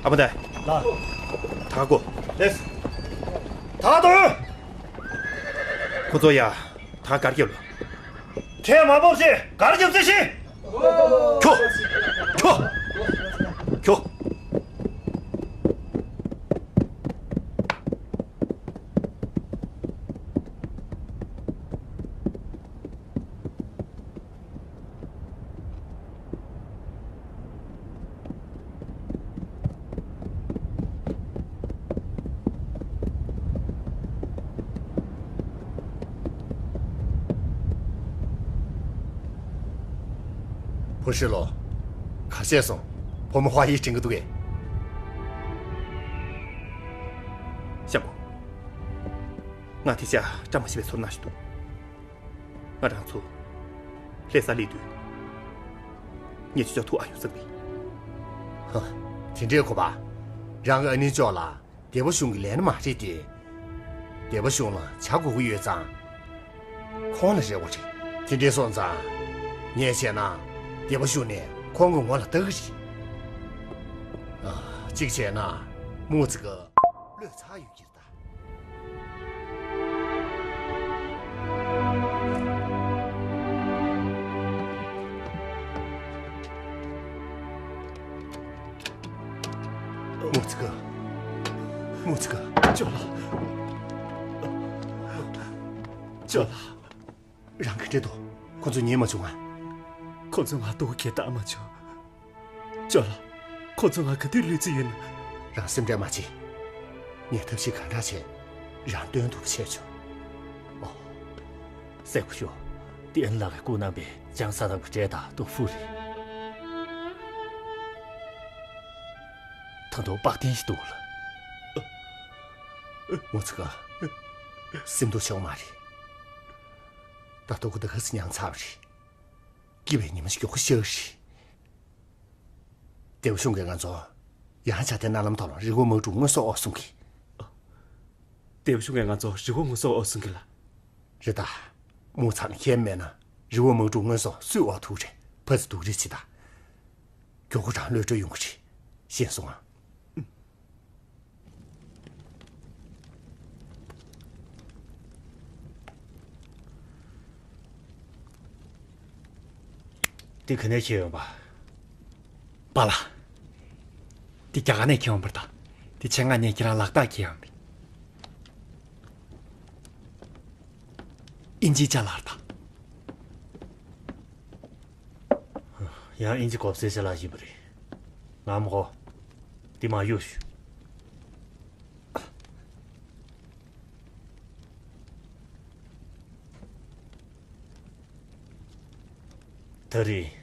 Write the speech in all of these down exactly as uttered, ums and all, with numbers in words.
ཨ་མ་ཏའི། ལགས། ད་གོ། ལེས། ད་དོན། ཁོ་ཚོ་ཡ། ད་གར་རྒྱབ་ལ། ཁྱེད་མ་སྤོབས་ཤིག་གར་རྒྱབ་ཟེར་ཤིག་ཁྱོ། ཁྱོ། ཁྱོ། བུ་ཧྲི་ལོ། ག་བྱས་སོང་། བུ་མོ་ཧྭ་ཡིས་དྲན་གྱི་འདུག་གས། ཤ་ཁུ། ང་དེ་ཤ་བཀྲ་མ་ཤིས་པའི་ཚོར་སྣང་ཞིག་འདུག་ང་རང་ཚོ་ལྷ་ས་སླེབས་དུས། ངས་ཁྱོད་ཅག་ཐུག་ཨ་ཡོང་ས་མེད། ཧ། དེ་འདྲའི་གོ་བ། རང་གི་ཨ་ནེ་ཅོག་ལ་སྡེ་པ་གཞུང་གི་ལས་སྣེ་མ་རེད་དེ། སྡེ་པ་གཞུང་ལ་བྱ་དགོས་ཀྱི་ཡོད་ཙང་། ཁོང་ལ་རེ་བ་རེད། དེ་འདྲའི་སོང་ཙང་། ངས་བྱས་ན་སྡེ་པ་གཞུང་ནས་ཁོང་གི་ངོ་ལ་ལྟ་གི་རེད། ཨ། གཅིག་བྱས་ན་མུ་ཙི་ཀ་བློས་ཚར་ཡོད་ཀྱི་རེད་ད། མུ་ཙི་ཀ། མུ་ཙི་ཀ། ཅོ་ལགས། ཅོ་ལགས། རང་ག་འདྲ་འདུག་ཁོ་ཚོ་ཉན་མ་བྱུང་ང་། ཁོ་ཚོ་ང་སྡུག་གི་བཏང་མ་བྱུང་། ཅོ་ལགས། ཁོ་ཚོ་ང་ག་དུས་བློས་ཚིག་ཡོད་ན། རང་སེམས་ཁྲལ་མ་བྱེད། ངས་ཐབས་ཤེས་གང་དྲག་བྱས། རང་དོན་ཐུབ་པ་བྱས་ཆོག་ཨོ། སེ་ཁུ་ཤོ། ཏི་ཨན་ལགས་ཀྱིས་བསྐུར་གནང་པའི་ལྕང་ས་དང་གི་འབྲས་དང་ཏོ་ཧྥུ་རེད། ད་དུང་པགས་ཐེངས་ཤིག་འདུག་ལ། མུ་ཙི་ཀ། སེམས་སྡུག་ཆེ་བ་མ་རེད། ད་ལྟོ་ཁོ་ད་ག་ཚོད་མྱངས་ཚར་བ་རེད། སྐྱིད་པའི་ཉི་མ་ཞིག་མགྱོགས་པོ་ཤར་གི་རེད། སྡེ་པ་གཞུང་གིས་ང་ཚོ་ཡང་བྱ་དེ་རྣ་ལམ་ཐོག་ལ་རི་བོ་དམག་འཁྲུག་དངོས་ཟོག་འོག་སོང་གི། སྡེ་པ་གཞུང་གིས་ང་ཚོ་རི་བོ་དངོས་ཟོག་འོག་སོང་གི་ལ། རེད་ད། མུ་ཚང་ཁྱེད་མེད་ན་རི་བོ་དམག་འཁྲུག་དངོས་ཟོག་སུས་འོག་ཐུག་རེད། ཕ་ཚི་སྡུག་རེད་ཅི་ད། མགྱོགས་པོ་རང་གློད་གྲོལ་ཡོང་གི་རེད། ཤེས་སོང་ཨ། འདི་ག་ནས་ཁྱེར་ཡོང་པ། པཱ་ལགས། འདི་རྒྱ་གར་ནས་ཁྱེར་ཡོང་པ་རེད་ད། འདི་ཆེད་མངགས་ནས་ཁྱེད་རང་ལག་རྟགས་འཁྱེར་ཡོང་པ་རེད། ཨིན་ཇིའི་ཅ་ལག་རེད་ད། ཡང་ཨིན་ཇི་གོབ་སེ་ཅ་ལག་ཡིན་པ་རེད། ང་མ་གོ། འདི་མ་གཡུག་ཞུ། ད་རེས་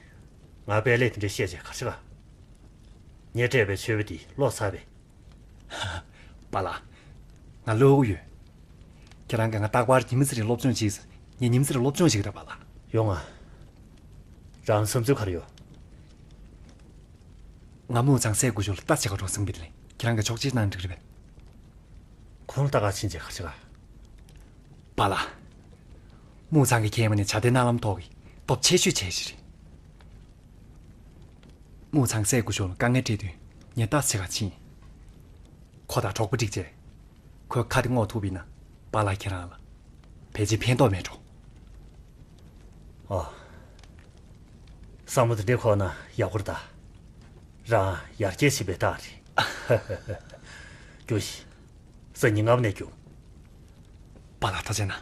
ང་པད་ལས་དེ་འདྲ་བཤད་བྱས་ག་རེ་བྱེད་ག། ངས་སྤྲད་པའི་མཆོད་པ་འདི་བློ་ཚར་བས། པཱ་ལགས། ང་བློ་ཡོད། ཁྱེད་རང་གིས་ང་རྟག་པར་ཉི་མ་རྩིས་རིག་སློབ་སྦྱོང་བྱེད་ཟེར། ངས་ཉི་མ་རྩིས་རིག་སློབ་སྦྱོང་བྱེད་ཀྱི་རེད་པཱ་ལགས། ཡོང་ང་། རང་བསམ་ཚུལ་ག་རེ་ཡོད། ང་མུའུ་ཚང་སའི་སྐུ་ཞབས་ལ་ལྟ་བྱེད་ག་འགྲོ་བསམ་གྱི་འདུག་ཁྱེད་རང་གིས་ཕྱོགས་སྒྲིག་གནང་འགྲིག་རེད་པས། ཁོང་ལ་ལྟ་ག་ཕྱིན་བྱས་ག་རེ་བྱེད་ག། པཱ་ལགས། མུའུ་ཚང་གིས་ཁྱེད་མ་ནས་བྱ་དེ་རྣ་ལམ་ཐོག་གི་སྟོབས་ཆེ་ཤོས་བྱས་ཤིག་རེད། མུའུ་ཚང་སའི་སྐུ་ཞབས་ལ་དཀའ་ངལ་འཕྲད་དུས་ངས་ལྟ་བྱེད་ག་ཕྱིན། ཁོ་དང་གྲོགས་པོ་བསྒྲིགས་བྱས། ཁོས་ཁ་དེ་སྔོག་ཐུབ་པ་ཡིན་ན་པཱ་ལགས་ཁྱེད་རང་ལ་ཕལ་ཆེར་ཕན་ཐོགས་མེད་འགྲོ། ཨ། བསམ་བློ་དེ་འདྲའི་འཁོར་ན་ཡག་པོ་རེད་ད། རང་ཡར་རྒྱས་བྱེད་པའི་རྟགས་རེད། རྒྱུགས་ཤིག་སང་ཉིན་སྔ་མོ་ནས་རྒྱུགས། པཱ་ལགས་ཐུགས་རྗེ་གནང་།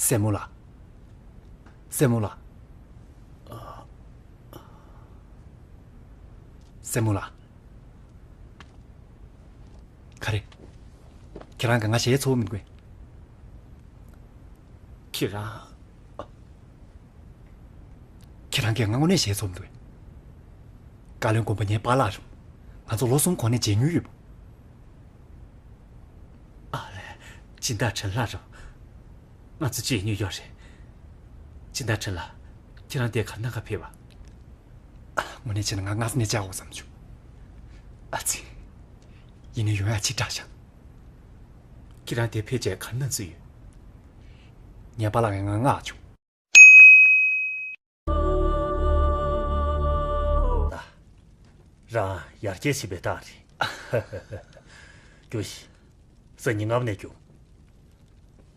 སྲས་མོ་ལགས། སྲས་མོ་ལགས། སྲས་མོ་ལགས། ག་རེ། ཁྱེད་རང་གིས་ང་ཞེ་ཚོར་མི་འདུག་གས། ཁྱེད་རང་། ཁྱེད་རང་གིས་ང་དངོས་གནས་ཞེ་ཚོར་མི་འདུག་གས། བཀའ་བློན་དགོན་པ་ངའི་པཱ་ལགས་རེད། ང་ཚོ་ལོ་གསུམ་གོང་ནས་མཇལ་མྱོང་ཡོད་པ། ཨ་ལས། སྦྱིན་བདག་ཁྲེན་ལྷ་རེད། ང་ཚོ་གཅིག་ཉོས་ཡོད་རེད། སྦྱིན་བདག་ཁྲེན་ལྷ། ཁྱེད་རང་དེ་ག་ནས་ག་ཕེབས་པ། དངོས་གནས་བྱས་ན་ང་སྔ་ས་ནས་བཅར་དགོས་བསམ་བྱུང་། ཨ་ཙི། ཡིན་ནའི་ཡོང་ཡ་ཕྱི་དྲགས་ཤག་ཁྱེད་རང་དེ་ཕེབས་བྱས་ག་རེ་གནང་རྩིས་ཡོད། ངའི་པཱ་ལགས་ཀྱིས་ང་མངགས་བྱུང་། ད། རང་ཡར་རྒྱས་བྱེད་པའི་རྟགས་རེད། རྒྱུགས་ཤིག་སང་ཉིན་སྔ་མོ་ནས་རྒྱུགས།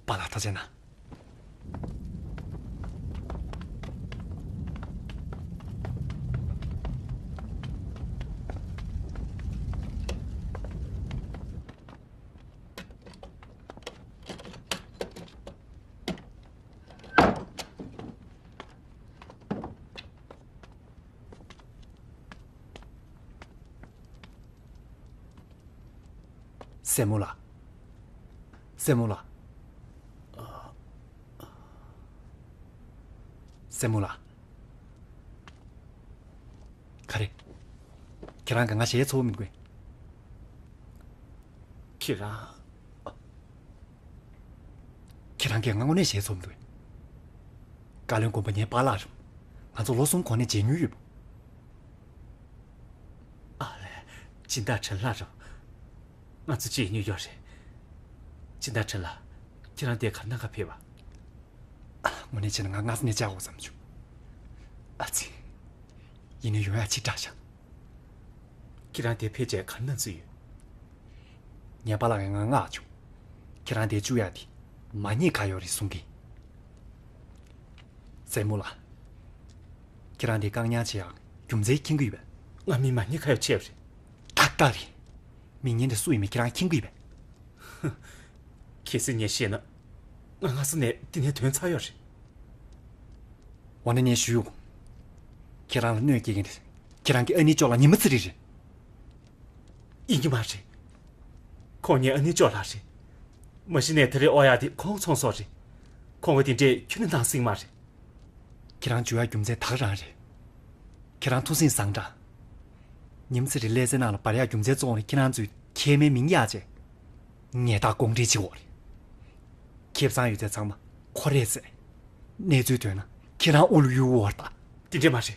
པཱ་ལགས་ཐུགས་རྗེ་གནང་། སྲས་མོ་ལགས། སྲས་མོ་ལགས། སྲས་མོ་ལགས། ག་རེ། ཁྱེད་རང་གིས་ང་ཞེ་ཚོར་མི་འདུག་གས། ཁྱེད་རང་། ཁྱེད་རང་གིས་ང་དངོས་གནས་ཞེ་ཚོར་མི་འདུག་གས། བཀའ་བློན་མགོན་པོ་ངའི་པཱ་ལགས་རེད། ང་ཚོ་ལོ་གསུམ་གོང་ནས་མཇལ་མྱོང་ཡོད་པ། ཨ་ལས། སྦྱིན་བདག་ཁྲེན་ལྷ་རེད། ང་ཚོ་གཅིག་ཉོས་ཡོད་རེད། སྦྱིན་བདག་ཁྲེན་ལྷ། ཁྱེད་རང་དེ་ག་རེ་གནང་ག་ཕེབས་པ། དངོས་གནས་བྱས་ན་ང་སྔ་ས་ནས་བཅར་དགོས་བསམ་བྱུང་། ཨ་ཙི། ཡིན་ནའི་ཡོང་ཡ་ཕྱི་དྲགས་ཤག་ཁྱེད་རང་དེ་ཕེབས་བྱས་ག་རེ་གནང་རྩིས་ཡོད། ངའི་པཱ་ལགས་ཀྱིས་ང་མངགས་བྱུང་། ཁྱེད་རང་དེ་བཅུག་ཡ་དེ་མ་ཉེས་ཁ་གཡོག་རེད་གསུང་གི། སྲས་མོ་ལགས། ཁྱེད་རང་དེ་བཀག་ཉར་བྱེད་ཡག་རྒྱུ་མཚན་མཁྱེན་གྱི་ཡོད་པས། ང་མི་མ་ཉེས་ཁ་གཡོག་བྱས་པ་རེད། ཏག་ཏག་རེད། མི་ངན་དེ་སུ་ཡིན་མིན་ཁྱེད་རང་མཁྱེན་གྱི་ཡོད་པས། གལ་སྲིད་ངས་ཤེས་ན། ང་སྔ་ས་ནས་འདི་ནས་ཐོན་ཚར་ཡོད་རེད། འོ་ན་ངས་ཞུ། ཁྱེད་རང་ལ་གནོད་སྐྱེལ་མཁན་དེ། ཁྱེད་རང་གི་ཨ་ནེའི་ཅོག་ལ་ཉི་མ་ཚེ་རིང་རེད། ཡིན་གྱི་མ་རེད། ཁོང་ངའི་ཨ་ནེའི་ཅོག་ལགས་རེད། མ་གཞི་ནས་ད་རེས་ཨོ་ཡ་དེ་ཁོང་ཚོང་ཟོག་རེད། ཁོང་གིས་དེ་འདྲས་ཁྱོན་ནས་གནང་སྲིད་མ་རེད། ཁྱེད་རང་འཇུ་ཡག་རྒྱུ་མཚན་ད་ག་རང་རེད། ཁྱེད་རང་ཐུགས་སེམས་བཟང་དྲགས། ཉི་མ་ཚེ་རིང་ཀླད་རྩའི་ནང་ལ་འབར་ཡག་རྒྱུ་མཚན་གཙོ་བོ་ནི་ཁྱེད་རང་ཚོའི་མཁལ་མའི་མིང་གཡར་བྱས། ངས་ད་དགོངས་འགྲེལ་བྱེད་དགོས་རེད། ཁེ་བཟང་ཡོད་ཚད་ཚང་མ་ཁོ་རས་བཙལ། གནས་ཚུལ་ཐོན་ན་ཁྱེད་རང་དབུ་ལ་གཡུག་འོར་ད། དེ་འདྲས་མ་རེད།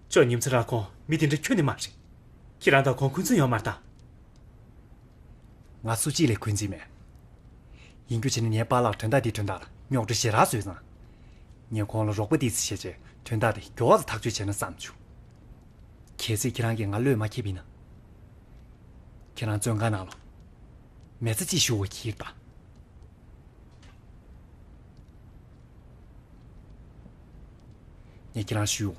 ཅོ་ཉི་མ་ཚེ་རིང་ཁོང་མི་དེ་འདྲ་ཁྱོན་ནས་མ་རེད། ཁྱེད་རང་དང་ཁོང་འཁོན་འཛིན་ཡོད་མ་རེད་ད། ང་སུ་གཅིག་ལས་འཁོན་འཛིན་མེད། ཡིན་རྒྱུ་བྱས་ན་ངའི་པཱ་ལགས་དོན་དག་འདིའི་དོན་དག་ལ་རྙོག་དྲ་ཞེ་དྲག་བཟོས་ཙང་། ངས་ཁོང་ལ་རོགས་པ་ཏོག་ཙམ་བྱས་བྱས་དོན་དག་དེ་མགྱོགས་ཙམ་ཐག་གཅོད་བྱས་ན་བསམ་བྱུང་། གལ་སྲིད་ཁྱེད་རང་གིས་ང་བློས་མ་འཁེལ་བ་ཡིན་ན། ཁྱེད་རང་བཙོན་ཁང་ནང་ལ་མི་ཚེ་གཅིག་བཞུགས་པ་ཁྱེར་ད། ངས་ཁྱེད་རང་ཞུ།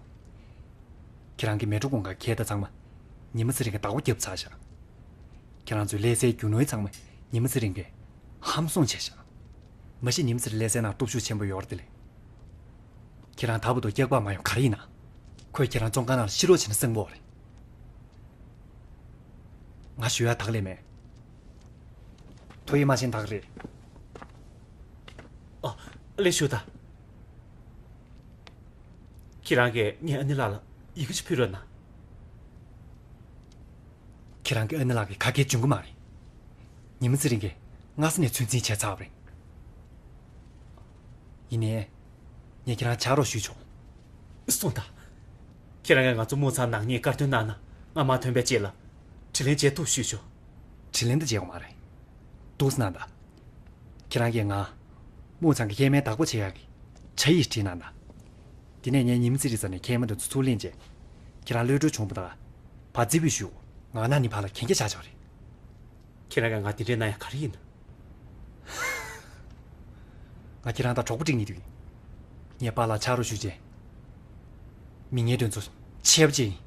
ཁྱེད་རང་གི་མལ་གྲོ་གུང་དཀར་ཁྱེར་ད་ཚང་མ་ཉི་མ་ཚེ་རིང་གིས་བདག་པོ་བརྒྱབ་ཚར་བཞག་ཁྱེད་རང་ཚོའི་ཀླད་རྩའི་རྒྱུ་ནོར་ཚང་མ་ཉི་མ་ཚེ་རིང་གིས་ཧམ་བཟུང་བྱས་བཞག་མ་གཞི་ཉི་མ་ཚེ་རིང་ཀླད་རྩའི་ནང་སྟོབས་ཤུགས་ཆེན་པོ་ཡོད་རེད་དེ་ལས། ཁྱེད་རང་ད་བར་དུ་སྐྱག་པ་མ་ཡོང་ག་རེ་ཡིན་ན། ཁོས་ཁྱེད་རང་བཙོན་ཁང་ནང་ལ་ཤི་རོགས་བྱས་ན་བཟང་པོ་རེད། ང་ཞུ་ཡ་དག་ལས་མེད། ཐུགས་ཡིད་མ་ཆེས་དག་རེད། ཨ། ལེགས་ཞུ་ད། ཁྱེད་རང་གིས་ངའི་ཨ་ནེ་ལགས་ལ་ཡི་གེ་ཞིག་ཕུལ་རོགས་གནང་། ཁྱེད་རང་གི་ཨ་ནེ་ལགས་ཀྱིས་ག་གེ་འཇོན་གི་མ་རེད། ཉི་མ་ཚེ་རིང་གིས་སྔ་ས་ནས་ཚོད་འཛིན་བྱས་ཚར་བ་རེད། ཡིན་ནའི། ངས་ཁྱེད་རང་ཕྱག་རོགས་ཞུས་ཆོག་གསུངས་དང་། ཁྱེད་རང་གིས་ང་ཚོ་མུའུ་ཚང་ནག་ཉེས་བཀའ་འདོན་གནང་ན་ང་མ་ཐོན་པའི་རྗེས་ལ་དྲིན་ལན་འཇལ་ཐུབ་ཞུས་ཆོག་དྲིན་ལན་དེ་འཇལ་དགོས་མ་རེད། འདུག་སེ་གནང་དང་། ཁྱེད་རང་གིས་ང་མུའུ་ཚང་གི་སྐྱེས་དམན་བདག་པོ་བྱེད་ཡག་གི་ཕྱག་ཡིག་བྲིས་གནང་དང་། དེ་ནས་ངས་ཉི་མ་ཚེ་རིང་རྩ་ནས་སྐྱེས་དམན་དེ་ཚོ་ཚུར་ལེན་བྱས། ཁྱེད་རང་གློད་གྲོལ་བྱུང་བ་དང་། བ་རྫི་བུས་ཞུ། ང་ན་ནི་ཕ་ལ་གན་རྒྱ་ཆགས་ཆོག་རེད། ཁྱེད་རང་གིས་ང་དེ་འདྲའི་གནང་ཡ་ག་རེ་ཡིན། ང་ཁྱེད་རང་དང་གྲོགས་པོ་བསྒྲིགས་ནས་འདུག་ངས་པཱ་ལགས་ཕྱག་རོགས་ཞུས་རྗེས། མི་ངན་དེ་ཚོ་ཆད་པ་བཅད་ཡིན།